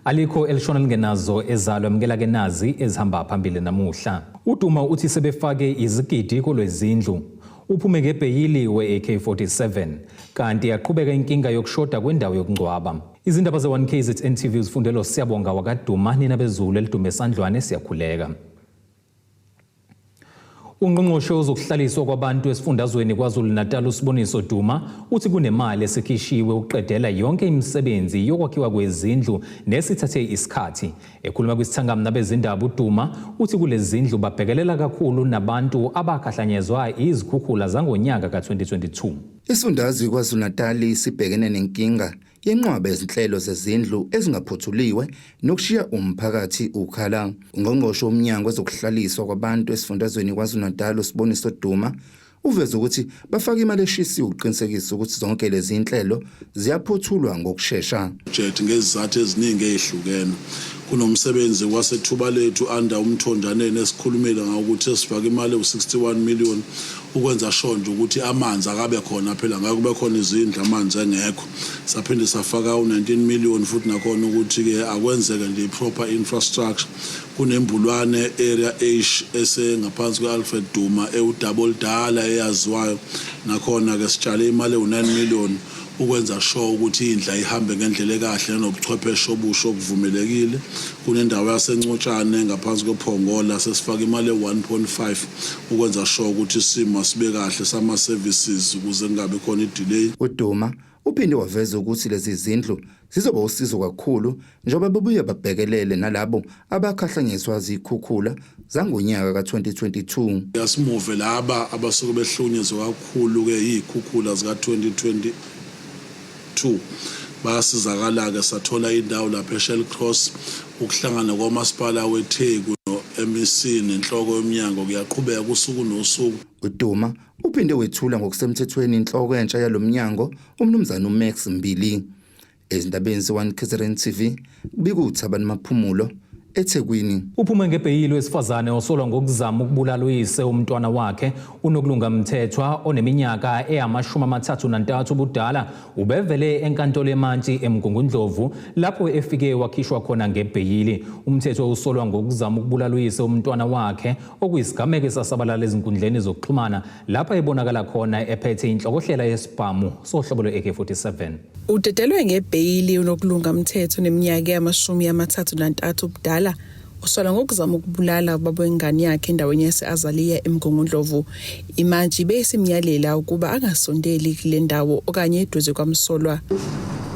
Alikho elishona lingenazo ezalo. Amukela ke nazi ezihamba phambili namuhla. UDuma uthi sebefake izigidi kulwezindlu. Uphume ngebheyili we-AK47, kanti yaqhubeka inkinga yokushoda kwendawo yokungcwaba. Izindaba ze-1 KZN TV uzifundelo Siyabonga wakaDuma. Nina bezulu elidume esandlwane, siyakhuleka. Ungqongqoshe ozokuhlaliswa kwabantu esifundazweni KwaZulu-Natal, uSiboniso Duma, uthi kunemali esikhishiwe ukuqedela yonke imisebenzi yokwakhiwa kwezindlu nesithathe isikhathi. Ekhuluma kwisithangami nabezindaba, uDuma uthi kulezi zindlu babhekelela kakhulu nabantu abakhahlanyezwa izikhukhula zangonyaka ka-2022. Isifundazwe KwaZulu-Natal sibhekene nenkinga yenqwaba yezinhlelo zezindlu ezingaphothuliwe nokushiya umphakathi ukhala. Ungqongqoshe womnyango wezokuhlaliswa kwabantu esifundazweni KwaZulu-Natal, uSiboniso Duma, uveze ukuthi bafake imali eshisiwe ukuqinisekisa ukuthi zonke lezi inhlelo ziyaphothulwa ngokushesha. Budget ngezizathu eziningi ezihlukene. Kunomsebenzi wasethuba lethu under umthonjaneni esikhulumile ngawo ukuthi sifake imali ewu-61 million ukwenza sure nje ukuthi amanzi akabe khona phela, ngeke kube khona izindlu amanzi engekho. Saphinde safaka u-19 million futhi nakhona ukuthi-ke akwenzeke nje i-proper infrastructure. Kunembulwane area H esengaphansi kwe-Alfred Duma ewudaba oludala eyaziwayo, nakhona-ke sitshale imali ewu-9 million ukwenza sure ukuthi indla ihambe ngendlela ekahle nanobuchwepheshe obusha okuvumelekile. Kunendawo yaseNcotshane ngaphansi kwePhongola, sesifaka imali e-1.5 ukwenza sure ukuthi isimo asibe kahle sama-services ukuze kungabi khona i-delay. UDuma uphinde waveza ukuthi lezi zindlu zizoba usizo kakhulu njengoba bebuye babhekelele nalabo abakhahlanyezwa zikhukhula zangonyaka ka-2022. Yasimuve laba abasuke behlukunyezwe kakhulu-ke iy'khukhula zika-2022 bayasizakala-ke. Sathola indawo lapha eShell Cross. Ukuhlangana kwamasipala weTheku no-MEC nenhloko yomnyango kuyaqhubeka usuku nosuku. UDuma uphinde wethula ngokusemthethweni inhloko entsha yalo mnyango, uMnumzane uMax Mbili. Ezindabeni ze-1 KZN TV, kubika uThabani Maphumulo, eThekwini. Uphume ngebheyili wesifazane osolwa ngokuzama ukubulala uyise umntwana wakhe. UNokulunga Mthethwa, oneminyaka eyi-33 ubudala, ubevele enkantolo emantshi eMgungundlovu lapho efike wakhishwa khona ngebheyili. UMthethwa usolwa ngokuzama ukubulala uyise umntwana wakhe, okuyisigameko esasabalala ezinkundleni zokuxhumana lapho ebonakala khona ephethe inhlokohlela yesibhamu sohlobo lwe-AK47. Udedelwe ngebheyili uNokulunga Mthethwa neminyaka yama-33 ubudala, usolwa ngokuzama ukubulala ubaba wengane yakhe endaweni yase-Azalea eMgungundlovu. Imantshi beyisimyalela ukuba angasondeli kule ndawo okanye eduze kwamsolwa.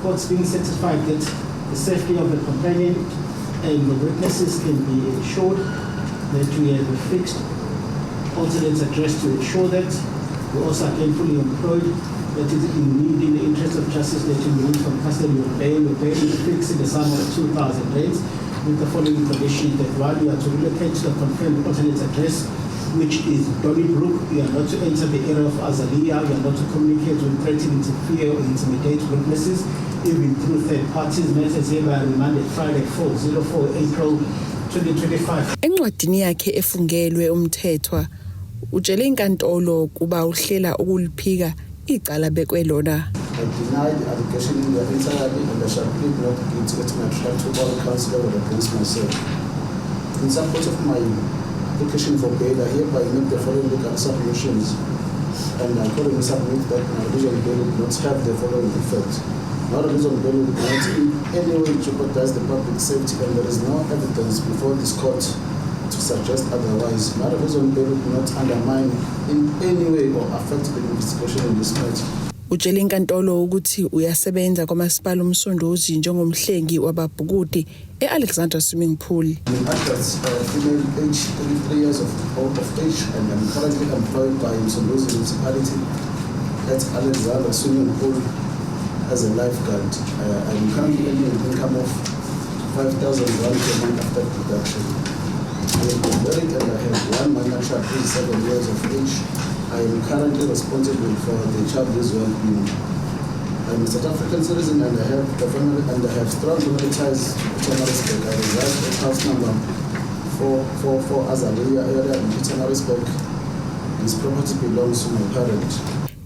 Courts being satisfied that the safety of the complainant and the witnesses can be ensured, that we have a fixed alternate address to ensure that. We also are gainfully employed, that it is indeed in the interest of justice that you release from custody of bail. Your bail is fixed in the sum of 2,000 rands with the following condition: that one, you are to relocate to the confirmed alternate address, which is Donnybrook. You are not to enter the area of Azalea. You are not to communicate with, threaten, interfere, or intimidate witnesses, even through third parties. Matters hereby remanded Friday, 404 April 2025. Encwadini yakhe efungelwe, uMthethwa utshele inkantolo kuba uhlela ukuliphika icala bekwe lona. I deny the allegation in their entirety and I shall plead not guilty at my trial to all counts leveled against myself. In support of my application for bail, I hereby make the following legal submissions and I accordingly submit that my release on bail would not have the following effect. My release on bail would not in any way jeopardize the public safety and there is no evidence before this court to suggest otherwise. My release on bail would not undermine in any way or affect the investigation in this matter. Utshele inkantolo ukuthi uyasebenza kwamasipala uMsunduzi njengomhlengi wababhukudi e-Alexandra Swimming Pool. I'm an adult, female, age 33 years of age, and I'm currently employed by Msunduzi Municipality at Alexandra Swimming Pool as a lifeguard. I'm currently earning an income of 5,000 rand per month after deduction. I am married and I have one minor child who is 7 years of age. I am currently responsible for the child's well-being. I'm a South African citizen and I have a family and I have strong family ties to Pietermaritzburg. I reside at house number 444 Azalea area in Pietermaritzburg. This property belongs to my parent.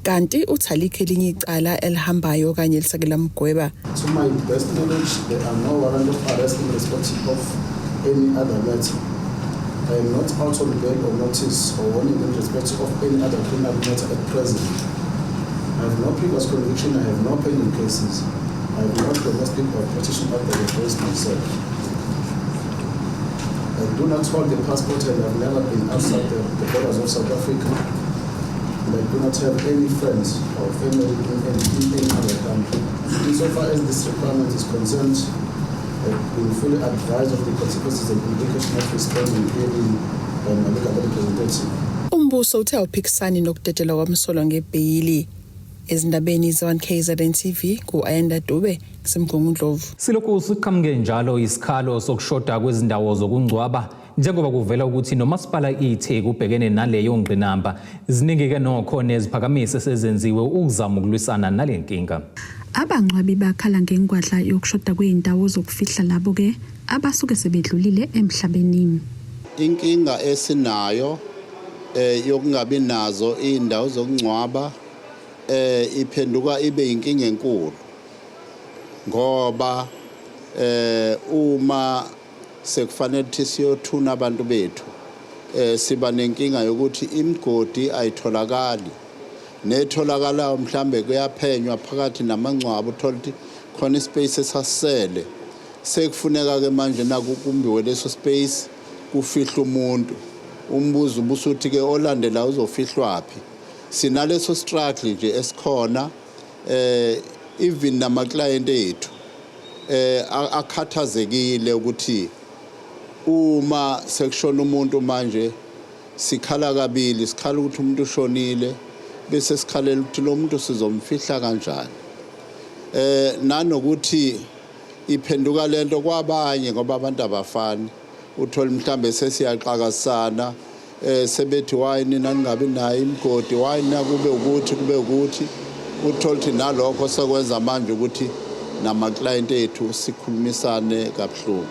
Kanti uthi alikho elinye icala elihambayo okanye elisake lamgweba. To my best knowledge, there are no warrant of arrest in respect of any other matter. I am not out on bail or notice or warning in respect of any other criminal matter at present. I have no previous conviction, I have no pending cases. I have no domestic or protection order against myself. I do not hold a passport and have never been outside the borders of South Africa. And I do not have any friends or family in any other country. Insofar as this requirement is concerned, I've been fully advised of the consequences and implications of responding herein by my legal representative. Umbuso uthe awuphikisani nokudedelwa kwamsolwa ngebheyili. Ezindabeni ze-1 KZN TV, ku-Ayanda Dube, kuseMgungundlovu. Silokhu siqhamuke njalo isikhalo sokushoda kwezindawo zokungcwaba, njengoba kuvela ukuthi nomasipala iTheku ubhekene naleyo ngqinamba. Ziningi-ke nokho neziphakamiso esezenziwe ukuzama ukulwisana nale nkinga. Abangcwabi bakhala ngengwadla yokushoda kwey'ndawo zokufihla labo-ke abasuke sebedlulile emhlabeni. Inkinga esinayo yokungabi nazo indawo zokungcwaba iphenduka ibe inkinga enkulu, ngoba uma sekufanele ukuthi siyothuna abantu bethu, siba nenkinga yokuthi imigodi ayitholakali, netholakalayo mhlambe kuyaphenywa phakathi namangcwaba, uthola ukuthi khona ispace esasele. Sekufuneka ke manje naku kumbiwe leso space, kufihlwa umuntu. Umbuzo ubusuthi ke olandela uzofihlwaphi? Sinaleso struggle nje esikhona. Even nama client ethu akhathazekile ukuthi uma sekushona umuntu manje sikhala kabili: sikhala ukuthi umuntu ushonile, bese sikhalela ukuthi lo muntu sizomfihla kanjani, nanokuthi iphenduka lento kwabanye, ngoba abantu abafani. Uthola mhlambe sesiyaqakasana, sebethi, "Why nina ningabi nayo imigodi? Why na kube ukuthi kube ukuthi?" Uthola ukuthi nalokho sekwenza manje ukuthi nama client ethu sikhulumisane kabuhlungu.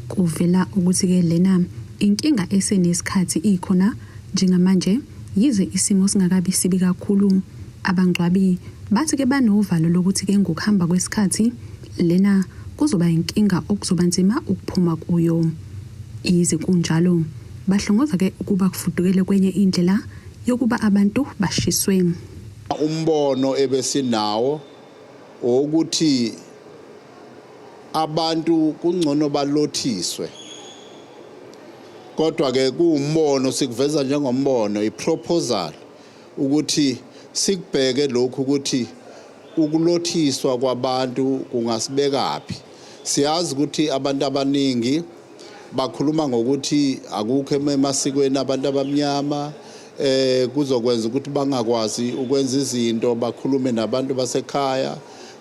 Kuvela ukuthi-ke lena inkinga esenesikhathi ikhona njengamanje, yize isimo singakabi sibi kakhulu. Abangcwabi bathi-ke banovalo lokuthi-ke ngokuhamba kwesikhathi lena kuzoba inkinga okuzoba nzima ukuphuma kuyo. Yize kunjalo, bahlongoza-ke ukuba kufudukele kwenye indlela yokuba abantu bashiswe. Umbono ebesinawo ukuthi abantu kungcono balothiswe, kodwa ke kuwumbono, sikuveza njengombono, iproposal, ukuthi sikubheke lokhu ukuthi ukulothiswa kwabantu kungasibekaphi. Siyazi ukuthi abantu abaningi bakhuluma ngokuthi akukho emasikweni abantu abamnyama, kuzokwenza ukuthi bangakwazi ukwenza izinto, bakhulume nabantu basekhaya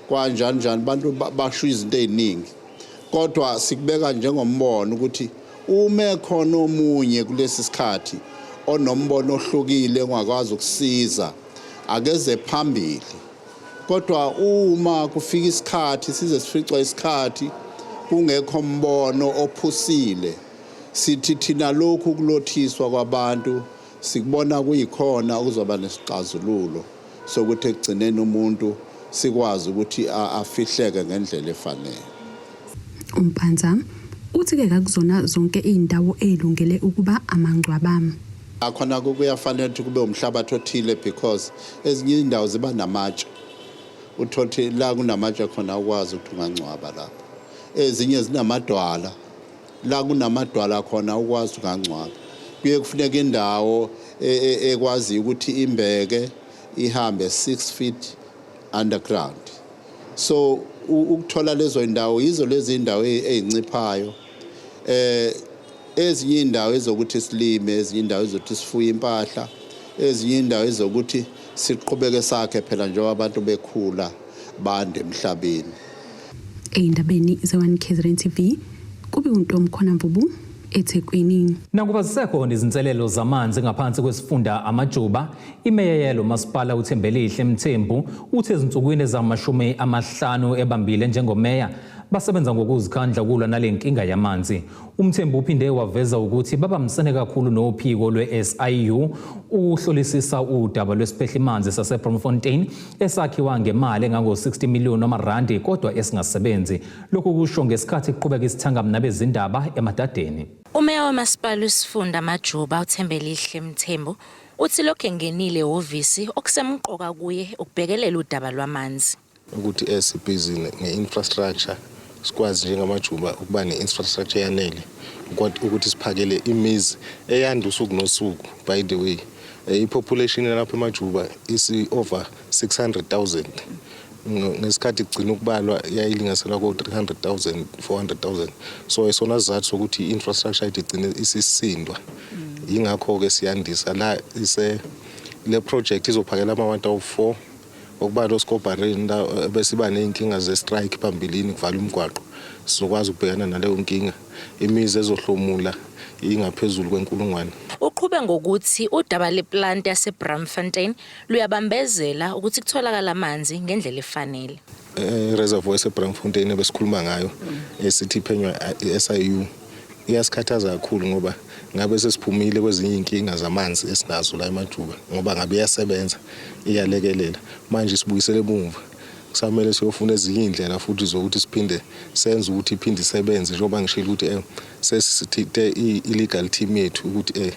kanjani njani. Abantu basho izinto eziningi, kodwa sikubeka njengombono ukuthi uma khona omunye kulesi sikhathi onombono ohlukile ongakwazi ukusiza, akeze phambili. Kodwa uma kufika isikhathi size sificwa isikhathi kungekho mbono ophusile, sithi thina lokhu kulothiswa kwabantu sikubona kuyikhona okuzoba nesixazululo sokuthi ekugcineni umuntu sikwazi ukuthi afihleke ngendlela efanele. Umpanza uthi-ke kakuzona zonke iy'ndawo ey'lungele ukuba amangcwaba. Akhona kuyafanele ukuthi kube umhlabathi othile, because ezinye indawo ziba namatshe. Uthola ukuthi la kunamatshe khona ukwazi ukuthi ungangcwaba lapho. Ezinye zinamadwala, la kunamadwala khona ukwazi ukuthi ungangcwaba. Kuye kufuneka indawo ekwaziyo ukuthi imbeke ihambe 6 feet underground. So ukuthola lezo indawo, yizo lezi indawo ey'nciphayo. Ezinye indawo ezokuthi silime, ezinye indawo ezokuthi sifuye impahla, ezinye indawo ezokuthi siqhubeke sakhe phela njengoba abantu bekhula bande emhlabeni. Ey'ndabeni ze-1 KZN TV, kube uNtomkhona Mvubu, eThekwini. Nakuba zisekhona izinselelo zamanzi ngaphansi kwesifunda Amajuba, imeya yalo masipala uThembelihle Mthembu uthi ezinsukwini ezamashumi amahlanu ebambile njengomeya Basebenza ngokuzikhandla ukulwa nale nkinga yamanzi. UMthembu uphinde waveza ukuthi babambisene kakhulu nophiko lwe-SIU ukuhlolisisa udaba lwesiphehlimanzi saseBloemfontein esakhiwa ngemali engango-60 million wamarandi kodwa esingasebenzi. Lokhu kusho ngesikhathi kuqhubeka isithangami nabezindaba eMadadeni. Umeya waMasipala wesifunda Amajuba uThembelihle Mthembu uthi lokhu engenile ehhovisi okusemqoka kuye ukubhekelela udaba lwamanzi. Ukuthi sibhizi nge-infrastructure, sikwazi njengamajuba ukuba ne-infrastructure eyanele ukuthi siphakele imizi eyanda usuku nosuku. By the way, i-population yalapha emajuba isi-over 600,000. Ngesikhathi kugcina ukubalwa yayilinganiselwa ko-300,000, 400,000. So esona sizathu sokuthi i-infrastructure yethu igcine isisindwa, yingakho-ke siyandisa la. Ise le project izophakela amawadi awu-4, okubalwa oSkobareni, la besiba ney'nkinga ze-strike phambilini, kuvala umgwaqo. Sizokwazi ukubhekana naleyo nkinga. Imizi ezohlomula ingaphezulu kwenkulungwane. Uqhube ngokuthi udaba leplant yaseBraamfontein luyabambezela ukuthi kutholakala amanzi ngendlela efanele. I-reservoir eseBraamfontein ebesikhuluma ngayo, esithi iphenywa i-SIU, iyasikhathaza kakhulu ngoba ngabe sesiphumile kwezinye iy'nkinga zamanzi esinazo la emajuba, ngoba ngabe iyasebenza, iyalekelela. Manje sibuyisele emumva, kusamele siyofuna ezinye iy'ndlela futhi zokuthi siphinde senze ukuthi iphinde isebenze, njengoba ngishilo ukuthi sesithinte i-legal team yethu ukuthi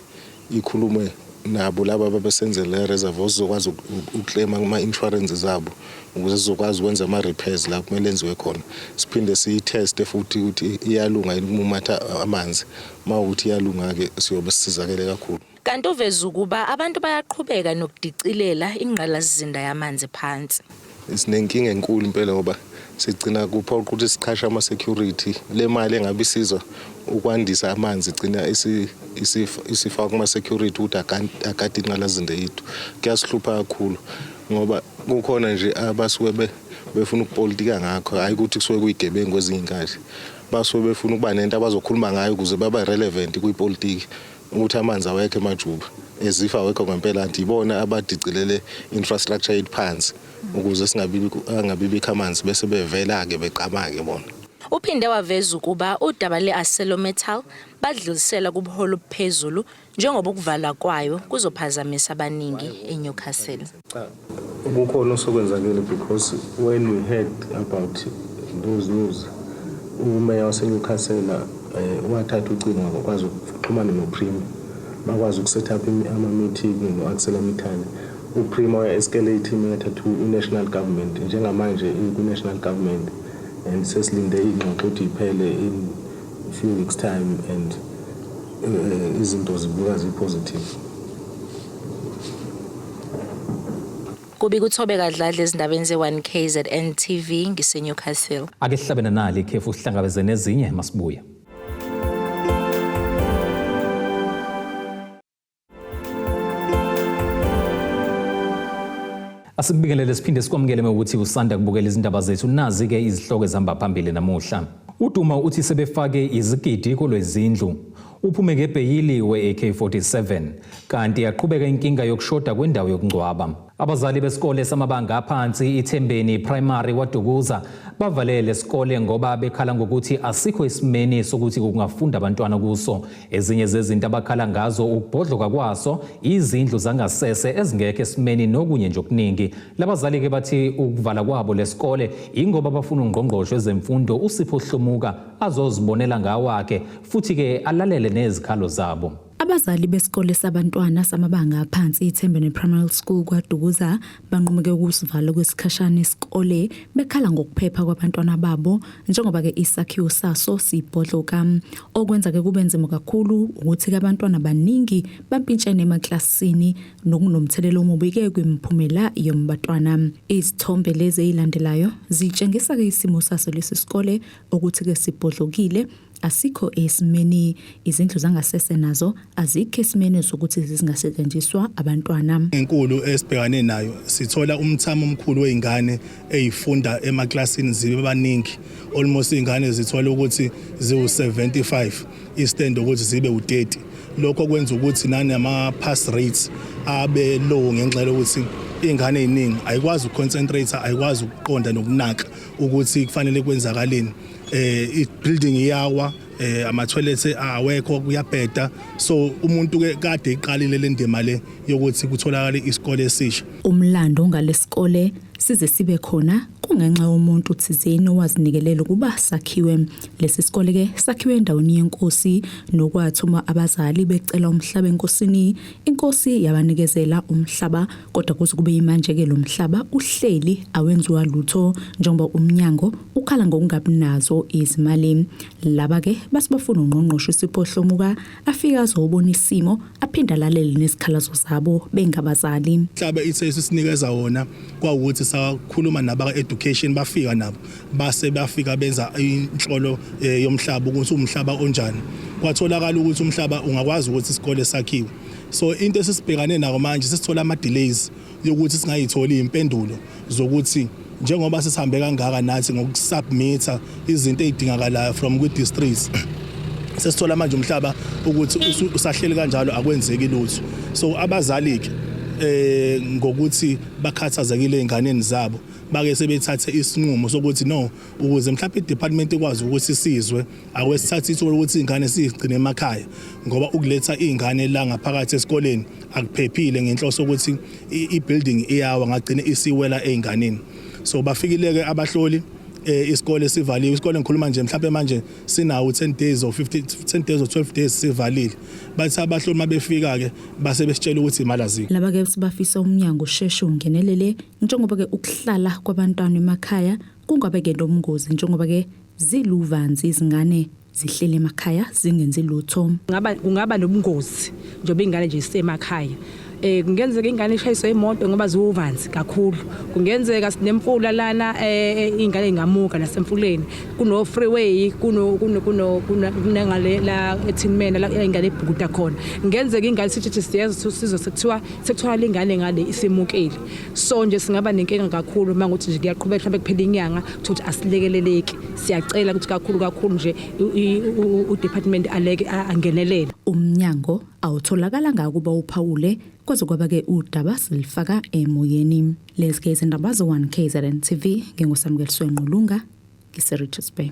ikhulume nabo laba ababesenzela le reservoir, sizokwazi ukuclaima kuma-insurance zabo ukuze sizokwazi ukwenza ama-repairs la kumele enziwe khona. Siphinde siyitheste futhi ukuthi iyalunga yini ukumumatha amanzi. Uma ukuthi iyalunga-ke, siyobe sisizakele kakhulu. Kanti uveza ukuba abantu bayaqhubeka nokudicilela ingqalasizinda yamanzi phansi. Sinenkinga enkulu impela ngoba sigcina kuphoqa ukuthi siqhashe ama-security. Le mali engabe isiza ukwandisa amanzi igcina isifaka kuma-security ukuthi agade ingqalasizinda yethu. Kuyasihlupha kakhulu ngoba kukhona nje abasuke befuna ukupolitika ngakho, hhayi ukuthi kusuke kuyigebengu. Kwezinye iy'nkathi basuke befuna ukuba nento abazokhuluma ngayo ukuze babe relevant kwipolitiki, ukuthi amanzi awekho emajuba, ezifa awekho ngempela, kanti yibona abadicilele infrastructure yethu phansi ukuze singabi angabibikho amanzi, bese bevela-ke beqama-ke bona. Uphinde waveza ukuba udaba le-ArcelorMittal badlulisela kubuholi obuphezulu njengoba ukuvalwa kwayo kuzophazamisa abaningi eNewcastle. Cha, kukhona osokwenzakele, because when we heard about those news, umeya waseNewcastle wathatha ucingo, wakwazi ukuxhumana noPremier, bakwazi ukuset up ama-meeting no-ArcelorMittal. UPremier waya-escalate imatter to i-national government. Njengamanje ikwi-national government and sesilinde iy'ngxoxo ukuthi iphele in few weeks time, and izinto zibuka zi-positive. Kubi kuThobeka Dladla ezindabeni ze-1 KZN TV ngiseNewcastle. Ake sihlabene nali ikhefu, sihlangabeze nezinye masibuya. Asikubingelele siphinde sikwamukele ukuthi usanda kubukela izindaba zethu. Nazi-ke izihloko ezihamba phambili namuhla. Uduma uthi sebefake izigidi kolwezindlu. Uphume ngebheyili we-AK47, kanti yaqhubeka inkinga yokushoda kwendawo yokungcwaba. Abazali besikole samabanga aphansi iThembeni Primary KwaDukuza bavalele isikole ngoba bekhala ngokuthi asikho esimeni sokuthi kungafunda abantwana kuso. Ezinye zezinto abakhala ngazo ukubhodloka kwaso, izindlu zangasese ezingekho esimeni nokunye nje okuningi. Labazali-ke bathi ukuvala kwabo lesikole ingoba bafuna ungqongqoshe wezemfundo uSipho Hlomuka azozibonela ngawakhe futhi-ke alalele nezikhalo zabo. Abazali besikole sabantwana samabanga aphansi iThembeni Primary School KwaDukuza banqumuke ukusivala kwesikhashana isikole, bekhala ngokuphepha kwabantwana babo njengoba-ke isakhiwo saso sibhodloka. Okwenza-ke kube nzima kakhulu ukuthi-ke abantwana baningi bampintshene emaklasini, nokunomthelela omubi-ke kwimiphumela yombatwana. Izithombe lezi ezilandelayo zitshengisa-ke isimo saso lesi sikole, ukuthi-ke sibhodlokile, asikho esimeni. Izindlu zangasese nazo azikho esimeni sokuthi zingasetshenziswa abantwana. Enkulu esibhekane nayo, sithola umthamo omkhulu wey'ngane ey'funda emaklasini zibe baningi. Almost iy'ngane zithola ukuthi ziwu-75 instead ukuthi zibe u-30. Lokho kwenza ukuthi nanama-pass rates abe low, ngenxa yokuthi iy'ngane ey'ningi ayikwazi ukuconcentrate, ayikwazi ukuqonda nokunaka ukuthi kufanele kwenzakaleni. I-building iyawa, ama-toilets awekho, kuyabheda. So umuntu ke kade iqalile le ndima le yokuthi kutholakale isikole esisha. Umlando ngalesikole size sibe khona kungenxa yomuntu thizeni owazinikelela ukuba sakhiwe. Lesi sikole ke sakhiwe endaweni yenkosi, nokwathi uma abazali becela umhlaba enkosini, inkosi yabanikezela umhlaba, kodwa kuze kube yimanje ke lo mhlaba uhleli awenziwa lutho njengoba umnyango ukhala ngokungabi nazo izimali. Laba ke basibafuna ungqongqoshe uSipho Hlomuka afike azobona isimo, aphinde alalele nezikhalazo zabo bengabazali. Mhlaba ithe sinikeza wona kwawukuthi sakhuluma nabaka education, bafika nabo, base bafika benza inhlolo yomhlaba ukuthi umhlaba onjani. Kwatholakala ukuthi umhlaba ungakwazi ukuthi isikole sakhiwe. So into esisibhekane nako manje, sesithola ama delays yokuthi singayitholi impendulo zokuthi njengoba sesihambe kangaka nathi ngokusubmitha izinto ezidingakalayo from kwi-districts, sesithola manje umhlaba ukuthi usahleli kanjalo, akwenzeki lutho. So abazali ke ngokuthi bakhathazekile einganeni zabo, bake sebethathe isinqumo sokuthi no, ukuze mhlawumbe i-department ikwazi ukuthi sizwe, akwesithatha ithuba lokuthi ingane siyigcine emakhaya, ngoba ukuletha izingane la ngaphakathi esikoleni akuphephile, ngenhloso ukuthi i-building iyawa, ngagcine isiwela einganeni. So bafikile ke abahloli, isikole sivaliwe. Isikole ngikhuluma nje mhlawumbe manje sinawo 10 days or 50, 10 days or 12 days sivalile. Bathi abahloli mabefika ke base besitshela ukuthi imali azikho. Laba ke bafisa umnyango usheshe ungenelele, njengoba ke ukuhlala kwabantwana emakhaya kungabe ke nobungozi, njengoba ke ziluvanzi izingane zihlele emakhaya zingenzi lutho. Kungaba nobungozi njengoba ingane nje isemakhaya. Kungenzeka ingane ishayiswe imoto ngoba ziwuvanzi kakhulu. Kungenzeka sinemfula lana, ingane ingamuka nasemfuleni. Kuno freeway, kuno kuno kuno kunangale la eTinman la ingane ebhukuda khona. Kungenzeka ingane sithi siyeza sizo, sekuthiwa sekuthiwa ingane ngale isimukile. So nje singaba nenkinga kakhulu mangukuthi nje kuyaqhubeka, mhlawumbe kuphela inyanga ukuthi asilekeleleki. Siyacela ukuthi kakhulu kakhulu nje u-department aleke angenelele. Umnyango awutholakala ngakuba uphawule kwaze kwaba ke udaba silifaka emoyeni. Lezi ke izindaba ze-1 KZN TV, nginguSamukeliswe Ngqulunga, ngise-Richards Bay.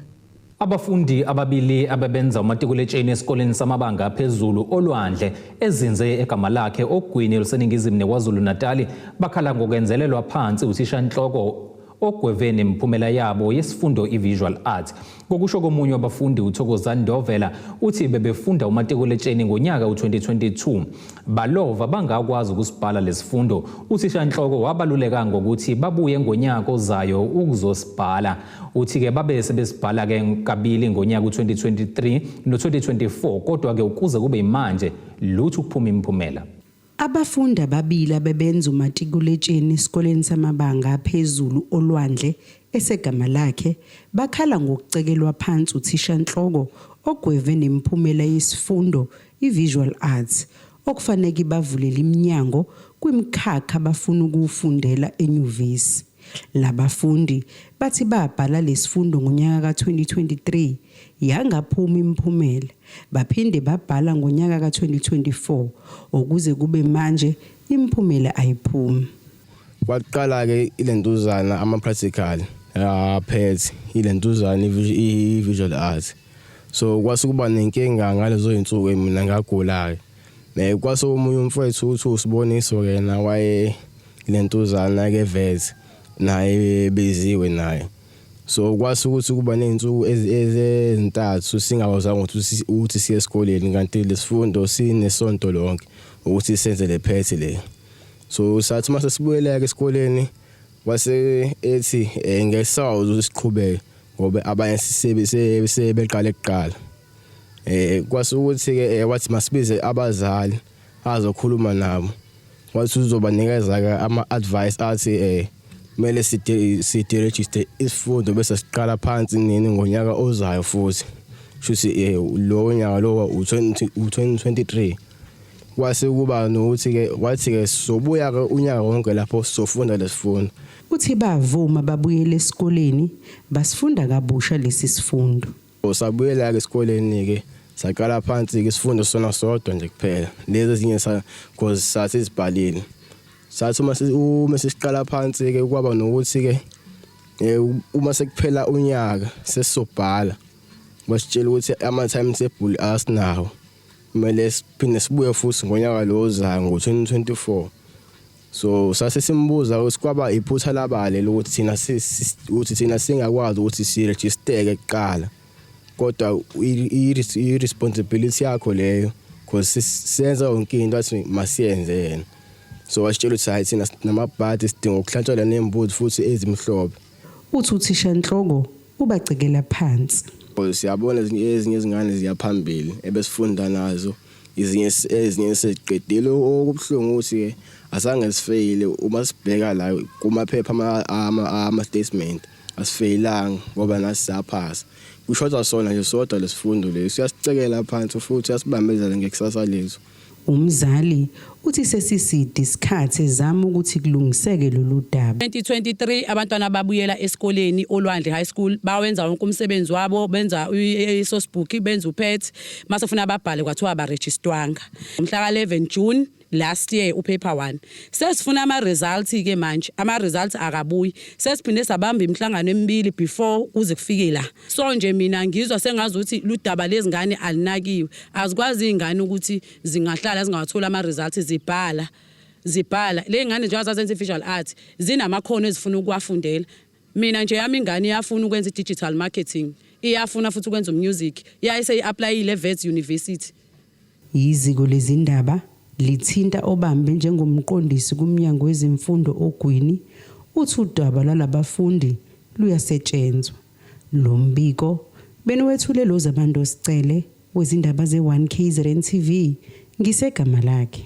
Abafundi ababili abebenza umatikuletsheni esikoleni samabanga aphezulu olwandle ezinze egama lakhe ogwini oluseningizimu neKwaZulu Natali bakhala ngokwenzelelwa phansi uthishanhloko ogweve nemiphumela yabo yesifundo i-visual art. Ngokusho komunye wabafundi, uThokozani Ndovela, uthi bebefunda umatikuletsheni ngonyaka u-2022, balova bangakwazi ukusibhala lesifundo. Uthishanhloko wabaluleka ngokuthi babuye ngonyaka ozayo ukuzosibhala. Uthi-ke babe sebesibhala-ke kabili ngonyaka u-2023 no-2024, kodwa-ke ukuze kube imanje lutho ukuphuma imiphumela. Abafundi ababili abebenza umatikuletsheni esikoleni samabanga aphezulu olwandle esegama lakhe bakhala ngokucekelwa phansi uthishanhloko ogweve nemiphumela yesifundo i-visual arts okufanele ibavulele iminyango kwimikhakha abafuna ukuwufundela enyuvesi. Labafundi bathi babhala lesifundo ngonyaka ka-2023, yangaphuma imiphumela, baphinde babhala ngonyaka ka-2024, ukuze kube manje imiphumela ayiphumi. Kwaqala-ke ilentuzana ama-practical aphethe ilentuzana i-visual art, so kwase kuba nenkinga ngalezo zinsuku, mina ngagula-ke. Kwase omunye umfowethu uthi uSiboniso yena waye lentuzana-ke veze naye beziwe naye, so kwase ukuthi kuba nezinsuku ezintathu singakwazanga ukuthi siye esikoleni, kanti lesifundo sinesonto lonke ukuthi senze le phethe le. So sathi mase sibuyela-ke esikoleni, wase ethi ngeke sakwazi ukuthi siqhubeke ngoba abanye sebeqale kuqala. Kwase ukuthi-ke wathi masibize abazali azokhuluma nabo, wathi uzobanikeza-ke ama-advice, athi kumele side-register isifundo bese siqala phansi nini ngonyaka ozayo futhi, shuthi lo nyaka lo u-2023. Kwase kuba nokuthi-ke wathi-ke sizobuya-ke unyaka wonke lapho sizofunda lesifundo. Uthi bavuma, babuyela esikoleni, basifunda kabusha lesi sifundo. Sabuyela-ke esikoleni-ke, saqala phansi-ke isifundo sona sodwa nje kuphela, lezi ezinye cause sathi sibhalile. Sathi uma sesiqala phansi-ke kwaba nokuthi-ke Uma sekuphela unyaka sesisobhala basitshela ukuthi ama-timetable asinawo, kumele siphinde sibuye futhi ngonyaka lo ozayo ngo-2024. So sase simbuza ukuthi kwaba iphutha labale lokuthi thina ukuthi thina singakwazi ukuthi sirejisteke kuqala, kodwa i-responsibility yakho leyo because siyenza yonke into athi masiyenze yena. So wasitshela ukuthi hayi, thina namabhadi sidinga ukuhlantshelwa nembuzi futhi ezimhlophe. Uthi uthishanhloko ubacekela phansi. Siyabona ezinye izingane ziyaphambili ebesifunda nazo, ezinye seziqedile. Okubuhlungu ukuthi asange sifeyile uma sibheka la kumaphepha ama-statement, asifeyilanga ngoba nasi saphasa. Kushoda sona nje sodwa lesifundo lesi, uyasicekela phansi futhi uyasibambezela ngekusasa lethu. Umzali uthi sesiside isikhathi ezama ukuthi kulungiseke lolu daba. 2023 abantwana babuyela esikoleni oLwandle High School, bawenza wonke umsebenzi wabo, benza i-source book, benza uPET, mase funa babhale kwathiwa abarejistwanga. Mhla ka-11 June last year upaper 1, sesifuna ama results ke manje, ama results akabuyi. Sesiphinde sabamba imihlangano emibili before kuze kufike la. So nje mina ngizwa sengazi ukuthi ludaba lezingane alinakiwe. Azikwazi izingane ukuthi zingahlala zingawathola ama results, zibhala le ngane njengoba zazenza i-visual art, zinamakhono ezifuna ukuwafundela. Mina nje yami ingane iyafuna ukwenza i-digital marketing, iyafuna futhi ukwenza umusic, yayiseyi-applyile e-Wits University. Iziko lezindaba lithinta obambe njengomqondisi kumnyango wezemfundo oGwini, uthi udaba lwalabafundi luyasetshenzwa. Lo mbiko beniwethule lo Zabantu Sicele wezindaba ze-1 KZN TV ngisegama lakhe.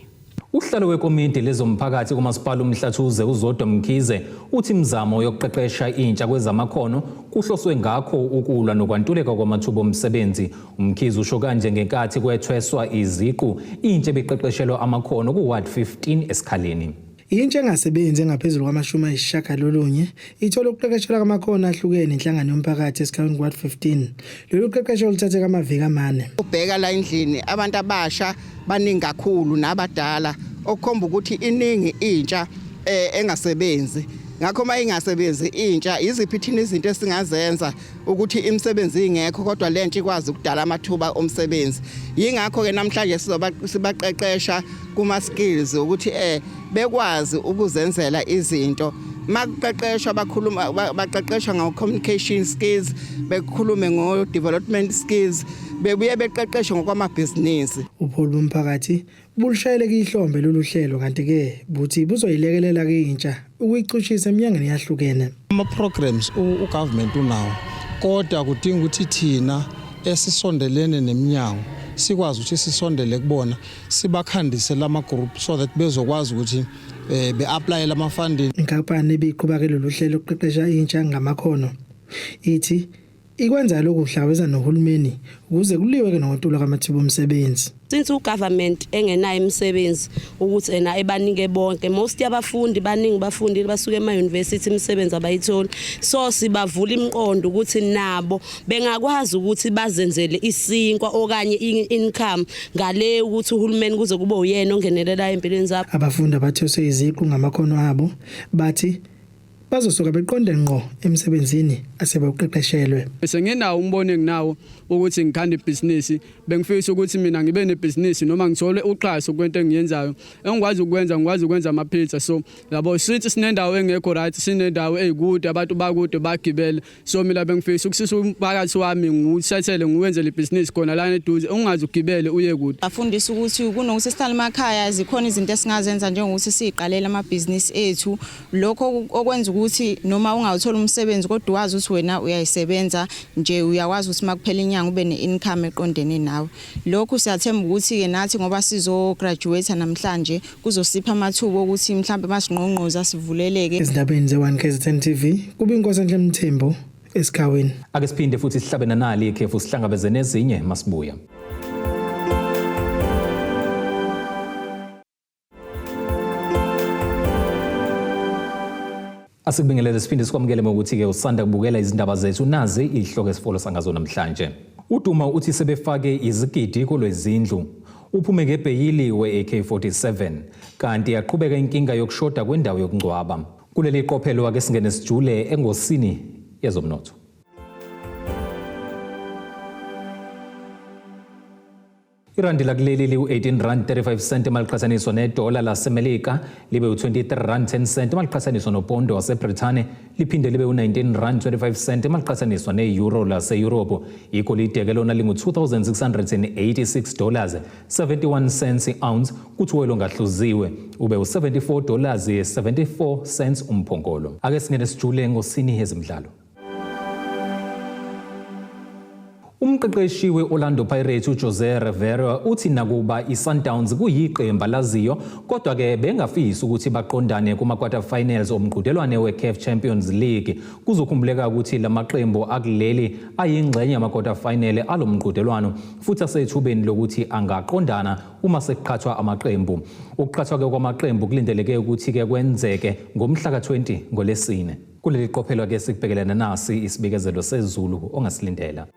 Usihlalo wekomiti lezomphakathi kumasipala uMhlathuze uZodwa Mkhize uthi imizamo yokuqeqesha intsha kwezamakhono kuhloswe ngakho ukulwa nokwantuleka kwamathuba omsebenzi. UMkhize usho kanje ngenkathi kwethweswa iziqu intsha ebiqeqeshelwa amakhono ku-Ward 15 eSikhaleni. Intsha engasebenzi engaphezulu kwama-90 ithola ukuqeqeshelwa kwamakhono ahlukene inhlangano yomphakathi eSikhaleni Ward 15. Lolu qeqesho luthathe amaviki 4. Ubheka la endlini abantu abasha baningi kakhulu nabadala, okukhomba ukuthi iningi intsha engasebenzi. Ngakho uma ingasebenzi intsha, iziphi thina izinto esingazenza ukuthi imisebenzi ingekho kodwa lentsha ikwazi ukudala amathuba omsebenzi? Yingakho ke namhlanje sizoba sibaqeqesha kuma skills ukuthi bekwazi ukuzenzela izinto. Makuqeqeshwa bakhuluma, baqeqeshwa ngo communication skills, bekhulume ngo development skills, bebuye beqeqeshwe ngokwamabhizinisi. Ubuholi bomphakathi bulushayeleke ihlombe lolu hlelo, kanti-ke buthi buzoyilekelela-ke intsha ukuyichushisa eminyangweni eyahlukene. Ama-programs ugovernment unawo, kodwa kudinga ukuthi thina esisondelene neminyango sikwazi ukuthi sisondele kubona, sibakhandise lama-group so that bezokwazi ukuthi be-applyele ama-funding. Inkampani ebiqhuba-ke lolu hlelo lokuqeqesha intsha ngamakhono ithi ikwenza lokhu kuhlangabeza nohulumeni ukuze kuliwe-ke nokwentulwa kwamathuba omsebenzi. Since ugovernment engenayo imisebenzi ukuthi ena ebanike bonke, most yabafundi baningi bafundile basuka ema-university, imisebenzi abayitholi. So sibavula imiqondo ukuthi nabo bengakwazi ukuthi bazenzele isinkwa okanye i-income ngale ukuthi uhulumeni kuze kube uyena ongenelelayo empilweni zabo. Abafundi abathweswe iziqu ngamakhono abo bathi bazosuka beqonde ngqo emsebenzini asebewuqeqeshelwe. Bese nginawo umbono enginawo ukuthi ngikhanda ibhizinisi. Bengifisa ukuthi mina ngibe nebhizinisi noma ngithole uxhaso kwento engiyenzayo. Engikwazi ukwenza, ngikwazi ukwenza ama-pizza. So yabo, since sinendawo engekho right, sinendawo eyikude, abantu bakude bagibele, so mina bengifisa ukusisa umphakathi wami, ngiwusethele, ngiwenzele ibhizinisi khona lana eduze, ungaze ugibele uye kude. Afundisa ukuthi kunokuthi sihlale emakhaya, zikhona izinto esingazenza njengokuthi siziqalele amabhizinisi ethu. Lokho okwenza ukuthi noma ungawuthola umsebenzi kodwa wazi ukuthi wena uyayisebenza nje, uyakwazi ukuthi makuphela inyanga ube ne-income eqondene nawe. Lokhu siyathemba ukuthi-ke nathi ngoba sizo-graduate namhlanje kuzosipha amathuba okuthi mhlambe masingqongqoza sivuleleke. Ezindabeni ze-1 KZN TV kube inkosi Enhle Mthembu eSikhawini. Ake siphinde futhi sihlabe nanali ikhefu, sihlangabeze nezinye masibuya. Asikubingelele siphinde sikwamukele ngokuthi-ke usanda kubukela izindaba zethu, nazi izihloko esifolo sangazo namhlanje. Uduma uthi sebefake izigidi kulwezindlu. Uphume ngebheyili we-AK47 kanti yaqhubeka inkinga yokushoda kwendawo yokungcwaba. Kuleli qophelo ake singene sijule engosini yezomnotho. Irandi lakuleli liwu-18 rand 35 cent maliqhathaniswa nedola laseMelika, libe u-23 rand 10 cent maliqhathaniswa nopondo waseBrithani, liphinde libe u-19 rand 25 cent maliqhathaniswa ne-euro laseYurophu. Igolide-ke lona lingu-2686 dollars 71 cents i-ounce, kuthi woyela ongahluziwe ube u-74 dollars 74 cents umphongolo. Ake singene sijule ngosini yezemidlalo. Umqeqeshi we-Orlando Pirates uJose Rivera uthi nakuba iSundowns kuyiqembu alaziyo, kodwa-ke bengafisi ukuthi baqondane kuma-quarter finals omqhudelwane we-CAF Champions League. Kuzokhumbuleka ukuthi lamaqembu akuleli ayingxenye yama-quarter final alo mqhudelwano futhi asethubeni lokuthi angaqondana uma sekuqhathwa amaqembu. Ukuqhathwa-ke kwamaqembu kulindeleke ukuthi-ke kwenzeke ngomhla ka-20 ngolesine. Kuleli qophelo-ke sikubhekelene nasi isibikezelo sezulu ongasilindela.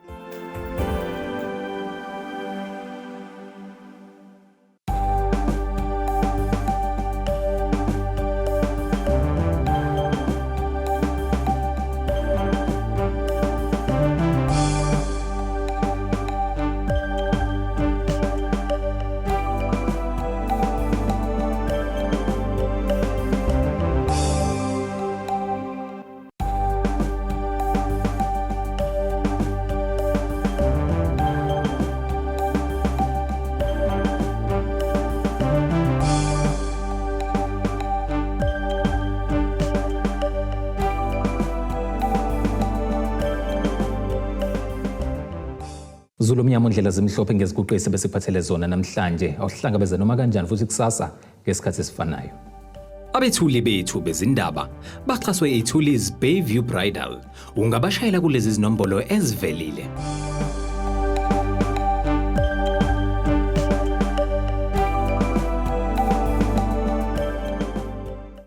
Zulu omnyama ondlela zimhlophe ngeziguqisi besiphathele zona namhlanje. Awuhlangabeze noma kanjani futhi kusasa ngesikhathi esifanayo. Abethuli bethu bezindaba baxhaswe iThulis Bayview Bridal. Ungabashayela kulezi zinombolo ezivelile.